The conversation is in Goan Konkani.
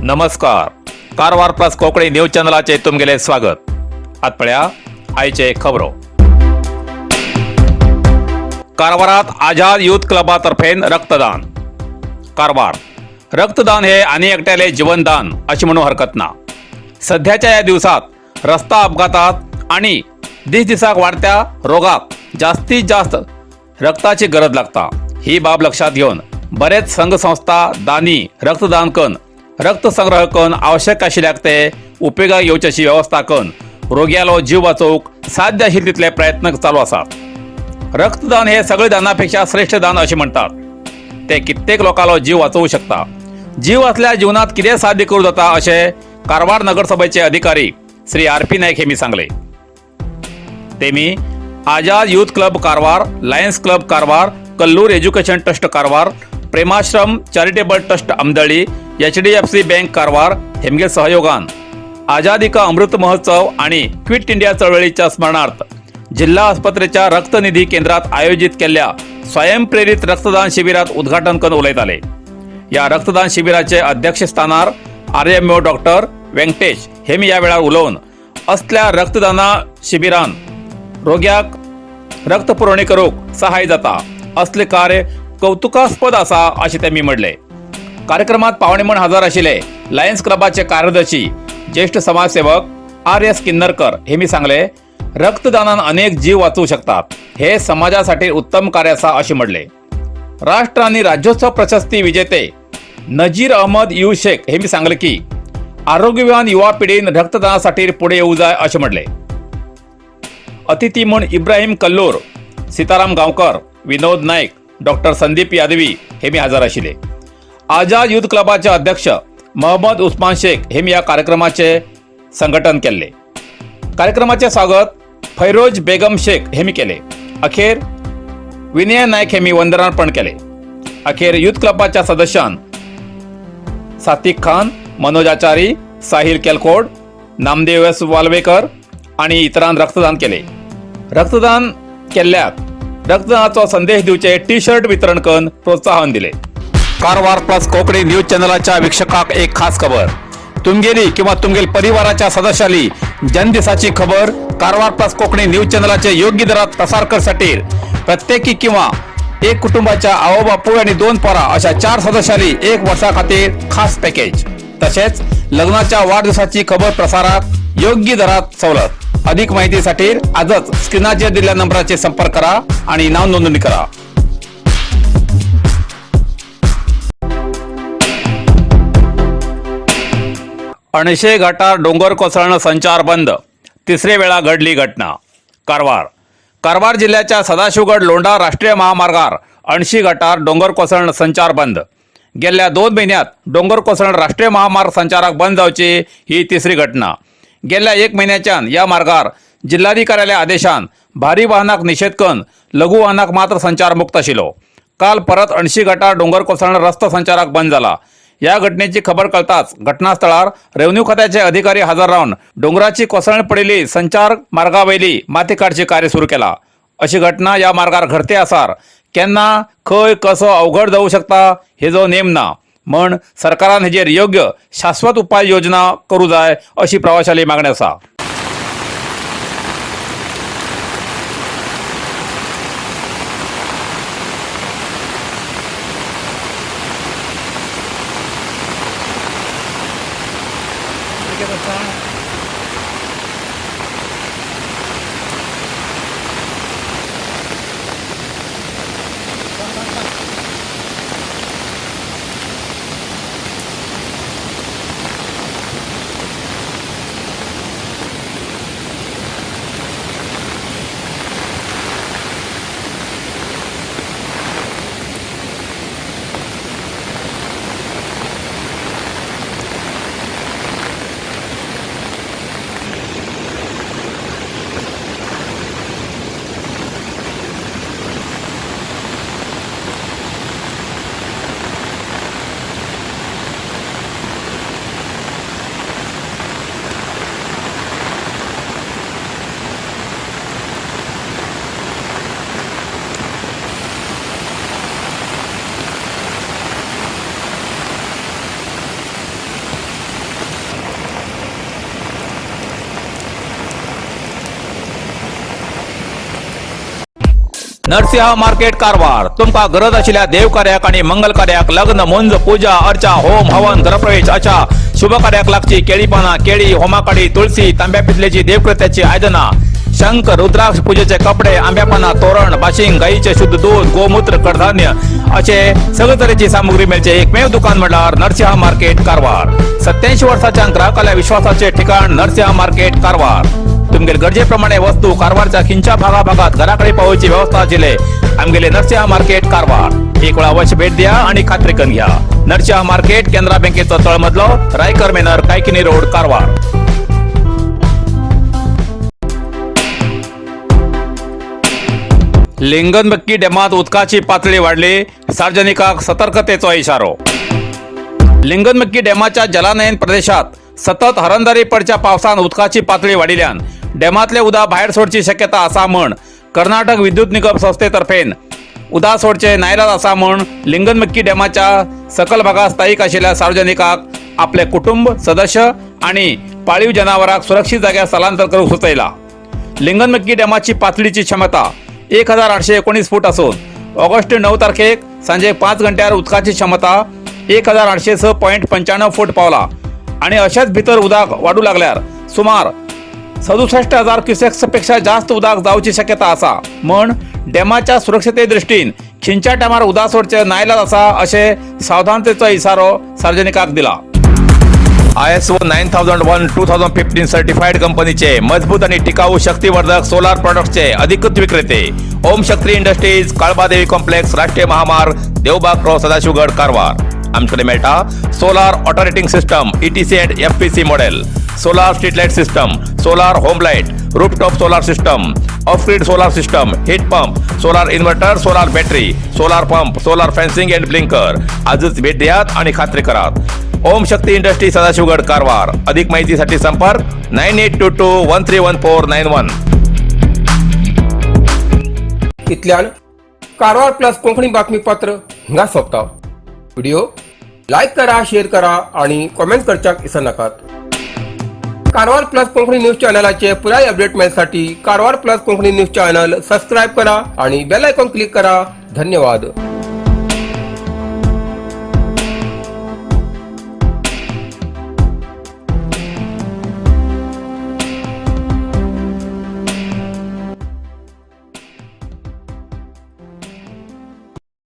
नमस्कार, कारवार प्लस कोंकणी न्यूज चॅनलाचे तुमगेले स्वागत. आत पळया आयचे खबरो. कारवारात आझाद युथ क्लबातर्फेन रक्तदान. कारवार. रक्तदान हे आनी एकट्याले जीवनदान अशें म्हणूंक हरकत ना. सध्याच्या ह्या दिवसात रस्ता अपघातात आणि दिसदिसाक वाढत्या रोगाक जास्तीत जास्त रक्ताची गरज लागता. ही बाब लक्षात घेवन बरेच संघ संस्था दानी रक्तदान कन, रक्तसंग्रह कन, आवश्यक आशिल्ल्याक ते उपेगाक येवची अशी वेवस्था कन रोग्यालो जीव वाचोवंक साध्य आशिल्ले तितले प्रयत्न चालू आसात. रक्तदान हे सगळे दानापेक्षा श्रेष्ठ दान अशें म्हणटात. ते कित्येक लोकांलो जीव वाचोवंक शकता. जीव असल्या जीवनात कितें साध्य करूं जाता अशें कारवार नगरसभेचे अधिकारी श्री आर पी नायक हेमी सांगले. तेमी Azad youth club Karwar, Lions club Karwar, Kallur education trust Karwar, Premashram charitable trust आमदळी, एचडीएफसी बँक कारवार हेमगे सहयोगान आझादी का अमृत महोत्सव आणि क्विट इंडिया चळवळीच्या स्मरणार्थ जिल्हा आस्पत्रेच्या रक्तनिधी केंद्रात आयोजित केल्ल्या स्वयंप्रेरित रक्तदान शिबिरात उद्घाटन करून उलयताले. या रक्तदान शिबिराचे अध्यक्षस्थानार आरएमओ डॉक्टर व्यंकटेश हेमी या वेळार उलोवन असल्या रक्तदाना शिबिरान रोग्याक रक्त पुरवणी करूंक सहाय जाता, असले कार्य कौतुकास्पद आसा अशें तेमी म्हणलें. कार्यक्रमात पावणे म्हण हजर आशिल्ले लायन्स क्लबाचे कार्यदर्शी ज्येष्ठ समाजसेवक आर एस किन्नरकर हेमी सांगले, रक्तदानान अनेक जीव वाचवू शकतात, हे समाजासाठी उत्तम कार्य आसा अशें म्हणले. राष्ट्र आणि राज्योत्सव प्रशस्ती विजेते Nazir Ahmad you Shaikh Hemy सांगले की आरोग्यवान युवा पिढीन रक्तदानासाठी पुढे येऊ जाय अशें म्हणले. अतिथी म्हूण इब्राहिम कल्लूर, सीताराम गांवकर, विनोद नाईक, डॉक्टर संदीप यादवी हे मी हजर आशिल्ले. आझाद युथ क्लबाचे अध्यक्ष मोहम्मद उस्मान शेख हे मी या कार्यक्रमाचे संघटन केल्ले. कार्यक्रमाचे स्वागत फैरोज बेगम शेख हे मी केले. अखेर विनय नाईक हे मी वंदनार्पण केले. अखेर युथ क्लबाच्या सदस्यान सातिक खान, मनोज आचारी, साहिल केलकोड, नामदेव एस वालवेकर आणि इतरांन रक्तदान केले. रक्तदान केल्ल्याक रक्तदानाचो संदेश दिवचे टी शर्ट वितरण करून प्रोत्साहन दिले. कारवार प्लस कोकणी न्यूज चॅनलाच्या वीक्षकाक एक खास खबर. तुमगेली किंवा तुमगेल परिवाराच्या सदस्याली जन्मदिसाची खबर कारवार प्लस कोकणी न्यूज चॅनलाचे योग्य दरात प्रसार करसाठी प्रत्येकी किंवा एक कुटुंबाच्या आवो बापूय आणि दोन पोरा अशा चार सदस्यांनी एक वर्षा खातीर खास पॅकेज. तसेच लग्नाच्या वाढदिवसाची खबर प्रसारात योग्य दरात सवलत. अधिक माहितीसाठी आजच स्क्रीनाचेर दिलेल्या नंबराचे संपर्क करा आणि नाव नोंदणी करा. अणशे घाटार डोंगर कोसळणं संचार बंद, तिसरे वेळा घडली घटना. कारवार. कारवार जिल्ह्याच्या सदाशिवगड लोंढा राष्ट्रीय महामार्गार अणशी घाटार डोंगर कोसळणं संचार बंद. गेल्या 2 महिन्यात डोंगर कोसळण राष्ट्रीय महामार्ग संचाराक बंद जावची ही तिसरी घटना. गेल्या एक महिन्याच्यान या मार्गार जिल्हाधिकाऱ्याल्या आदेशान भारी वाहनाक निषेध करून लघु वाहनाक मात्र संचार मुक्त आशिल्लो. काल परत अणशी घाटार डोंगर कोसळण रस्तो संचाराक बंद जाला. या घटनेची खबर कळताच घटनास्थळार रेव्हन्यू खात्याचे अधिकारी हजर रावन डोंगराची कोसळण पडिल्ली संचार मार्गावयली माती काडचे कार्य सुरू केला. अशी घटना या मार्गार घडते आसार केन्ना खंय कसो अवघड जाऊ शकता हेजो नेम ना, म्हण सरकारान हेजेर योग्य शाश्वत उपाय योजना करू जाय अशी प्रवाशाली मागणी आसा. नरसिंह मार्केट कारवार. तुमकां गरज आशिल्ल्या देवकार्याक आनी मंगल कार्याक, लग्न, मुंज, पुजा अर्चा, होम हवन, गृहप्रवेश अशा शुभ कार्याक लागची केळी पानां, केळी, होमाकाडी, तुळसी, तांब्या पितलेची देवकृत्याची आयदनां, शंख, रुद्राक्ष, पूजेचे कपडे, आंब्या पानां, तोरण, बाशिंग, गाईचे शुद्ध दूध, गोमूत्र, कडधान्य असे सगळे तरेची सामुग्री मेळचे एकमेव दुकान म्हणल्यार नरसिंह मार्केट कारवार. 87 वर्साच्या ग्राहकाल्या विश्वासाचे ठिकाण नरसिंह मार्केट कारवार. तुमगेले गरजेप्रमाणे वस्तू कारवारच्या खिंच्या भागा भागात घराकडे पावोवची व्यवस्था आशिल्ले आमगेले नरसिंह मार्केट कारवार. एक वेळा अवश्य भेट द्या आणि खात्री करून घ्या. नरसिंह मार्केट, केनरा बँकेचो तळमजलो, रायकर मेनर, कायकिनी रोड, कारवार. लिंगनबक्की डॅमात उदकाची पातळी वाढली, सार्वजनिकांक सतर्कतेचो इशारो. लिंगनमक्की डॅमाच्या जलानयन प्रदेशात सतत हरंदारी पडच्या पावसान उदकाची पातळी वाढिल्ल्यान डॅमातले उदक भायर सोडची शक्यता आसा म्हण कर्नाटक विद्युत निगम संस्थेतर्फेन उदक सोडचे नायलाज आसा म्हण लिंगनमक्की डॅमाच्या सकल भागात स्थायिक आशिल्ल्या सार्वजनिकांक आपले कुटुंब सदस्य आणि पाळीव जनावरांक सुरक्षित जाग्यार स्थलांतर करूंक सुचयला. लिंगनमक्की डॅमाची पातळीची क्षमता 1819 फूट असून ऑगस्ट 9 तारखेक सांजे 5 घंट्यार उदकाची क्षमता 1806.95 फूट पावला आणि अशाच भितर उदक वाढू लागल्यार सुमार 67,000 क्युसेक्स पेक्षा जास्त उदक जावची शक्यता आसा म्हण डॅमाच्या सुरक्षते दृष्टीन खिंच्या टायमार उदक सोडचे नायलाज आसा अशें सावधानतेचो इशारो सार्वजनिकांक दिला. ISO 9001:2015 certified कंपनीचे मजबूत आणि टिकाऊ शक्तिवर्धक सोलार प्रॉडक्ट्सचे अधिकृत विक्रेते ओम शक्ती इंडस्ट्रीज, काळबादेवी कॉम्प्लेक्स, राष्ट्रीय महामार्ग, देवबाग क्रॉस, सदाशिवगड, कारवार. आमच्याकडे मेळटा solar auto system, ETC and FPC model, solar street light system, solar home light, rooftop solar system, off grid solar system, heat pump, solar inverter, solar battery, solar pump, solar fencing and blinker. आजच भेट द्यात आणि खात्री करात. ओम शक्ती इंडस्ट्री, सदाशिवगड, कारवार. अधिक माहितीसाठी संपर्क 9822131491. इतल्यान कारवार प्लस कोंकणी बातमीपत्र हांगा सोंपता. व्हिडिओ लायक करा, शेअर करा आणि कॉमेंट करच्याक विसरनाकात. कारवार प्लस कोंकणी न्यूज चॅनलाचे पुराय अपडेट मेळसाठी Karwar plus Konkani news channel subscribe करा आणि बेल आयकॉन क्लिक करा. धन्यवाद.